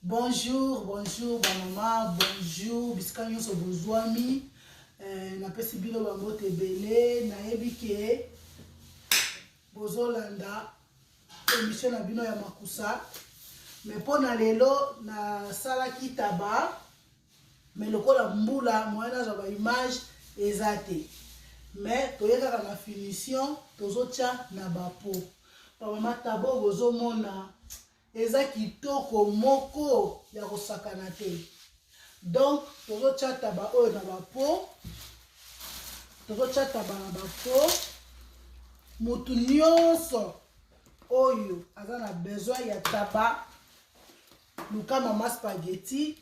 Bonjour, bonjour ba mama, bonjour bisika nyonso bozwami. Napesi bino bambote ebele, nayebi ke bozolanda émission na bino ya makusa. Mais mpo na lelo nasalaki taba, mais lokola mbula, moyen nazwa ba image eza te. Mais toye kaka na finition, tozotya na bapo. Bamama, taba oyo bozomona eza kitoko moko ya kosakana te. Donc tozotya taba oyo na bapo, tozotya taba na bapo. Motu nyonso oyo aza na besoin ya taba, luka Mama Spaghetti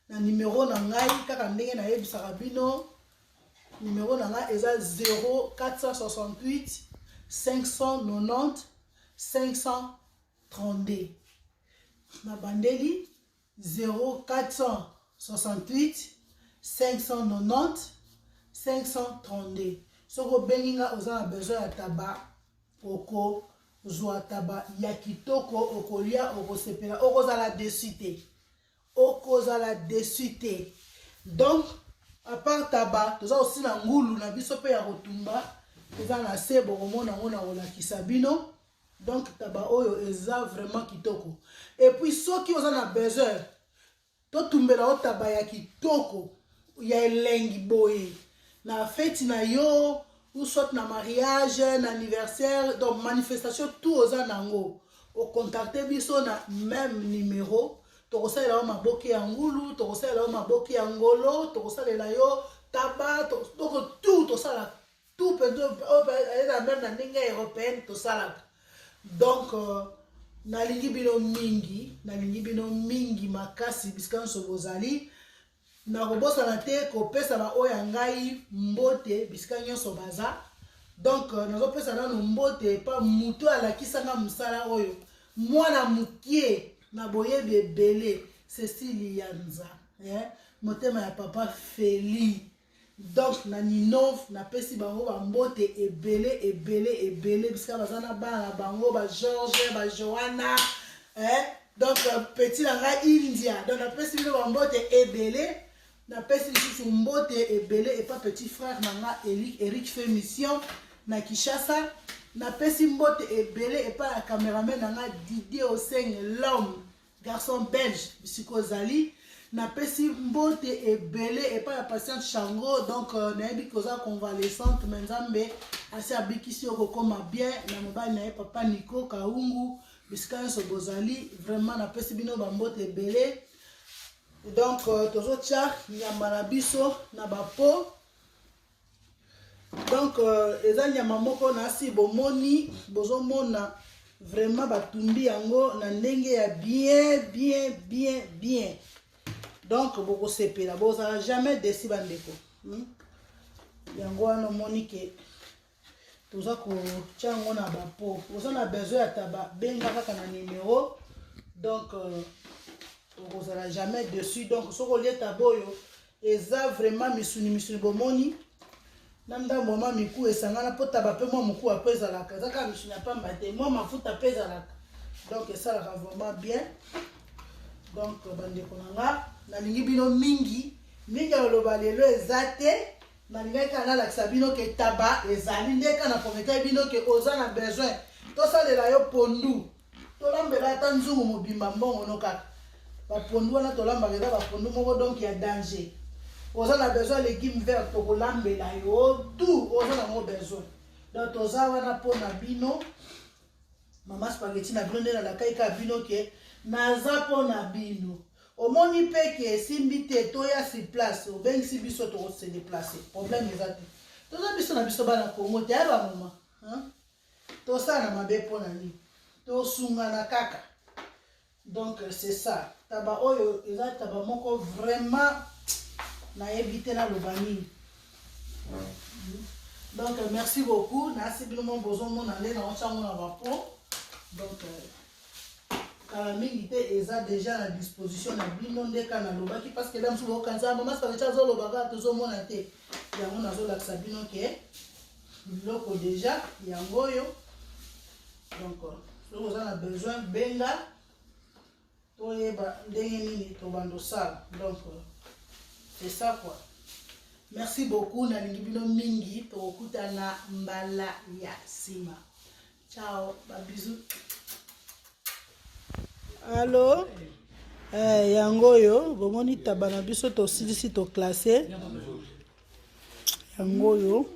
na numero na ngai. Kaka ndenge nayebisaka bino, numero na ngai eza 0468 590 532. Na bandeli 0468 590 532. Soki obengi nga, oza na besoin ya taba, okozwa taba ya kitoko, okolia, okosepela, okozala déçu te, okozala déçu te. Donc à part taba, toza aussi na ngulu na biso mpe ya kotumba, eza na se, bokomona yango na kolakisa bino. Donc taba oyo eza vraiment kitoko. Et puis soki oza na besoin totumbela yo taba ya kitoko, ya elengi boye na feti na yo, ou soit na mariage, na anniversaire, donc manifestation tout oza nango, ocontacte biso na même numéro. Tokosalela yo maboke ya ngulu, tokosalela yo maboke ya ngolo, tokosalela yo taba, toko tout, tosala tout mpenza oyo eza même na ndenge ya européenne tosalaka. Donc nalingi bino mingi, nalingi bino mingi makasi bisika nyonso bozali. Nakobosana te kopesa baoyo ya ngai mbote bisika nyonso baza. Donc nazopesa nano mbote epa moto alakisanga mosala oyo, mwana mokie na boyebi ebele, Cécile Yanza, eh? Motema ya papa Feli. Donc na Ninove, napesi bango bambote ebele ebele ebele bisika baza na bana na bango, baGeorge, baJoanna, eh? Donc petit na ngai India. Donc napesi bino bambote ebele. Napesi lisusu mbote ebele epa petit frère na nga Eric Fait Mission na Kinshasa. Napesi mbote ebele epai ya cameraman na nga Didier Oseng, l'homme garçon belge, bisika ozali. Napesi mbote ebele epai ya Patiente Chango. Donc nayebi koza convalescente, mais Nzambe asi abikisi yo, kokóma bien na mobali na ye papa Nico Kaungu. Bisika nyonso bozali, vraiment napesi bino bambote ebele. Donc tozotya nyama na biso na bapo. Donc eza nyama moko nasi bomoni, bozomona vraiment batumbi yango na ndenge ya bien bien bien bien. Donc bokosepela, bozala jamais déçus, bandeko. Yango wana omoni ke toza kotia yango na bapo. Oza na besoin ya taba, benga kaka na numero. Donc okozala jamais déçu. Donc soki olie taba oyo, eza vraiment misuni misuni, bomoni na ndambo mwa miku esangana, mpo taba mpe mwa mokuwa mpe ezalaka, eza kaka misuni ya pamba te, mwa mafuta mpe ezalaka. Donc esalaka vraiment bien. Donc bandeko na nga, nalingi bino mingi mingi. Aloba lelo eza te, nalingaki kaka nalakisa bino ke taba ezali nde kaka na prometaki bino ke oza na besoin tosalela yo pondu, tolambela ata nzungu mobimba, mbongo no kaka. Bapondu wana tolambaka eza bapondu moko donc ya danger. Oza na besoin légume vert, tokolambela yo tout oza nango besoin. Donc toza wana mpona bino. Mama Spaghetti na bino nde nalakai kaka bino ke naza mpona bino. Omoni mpe ke esimbi te, toya sur place, obengisi biso, tokose déplacer, problème eza te. Toza biso na biso bana Kongo te ya bamama, tosala na mabe mpona nini? Tosungana kaka. Donc c'est ça, taba oyo eza taba moko vraiment nayebi te naloba nini. Donc merci beaucoup. Nasi bino mo bozomona nde naotyango na bapo. Donc kala mingi te eza déjà na disposition na bino nde kaka nalobaki, parce que la mosusu bokanisa mama Spaghetti azoloba kaka, tozomona te. Yango nazolakisa bino ke biloko déjà yango oyo. Donc soki oza na besoin, benga. Toyeba ndenge nini tobanda osala. Donc c'est ça quoi. Merci beaucoup, nalingi bino mingi, tokokutana mbala ya nsima. Ciao, ba bisous. Allo? Eh, yango oyo bomoni taba na biso tosilisi toklasse yango oyo.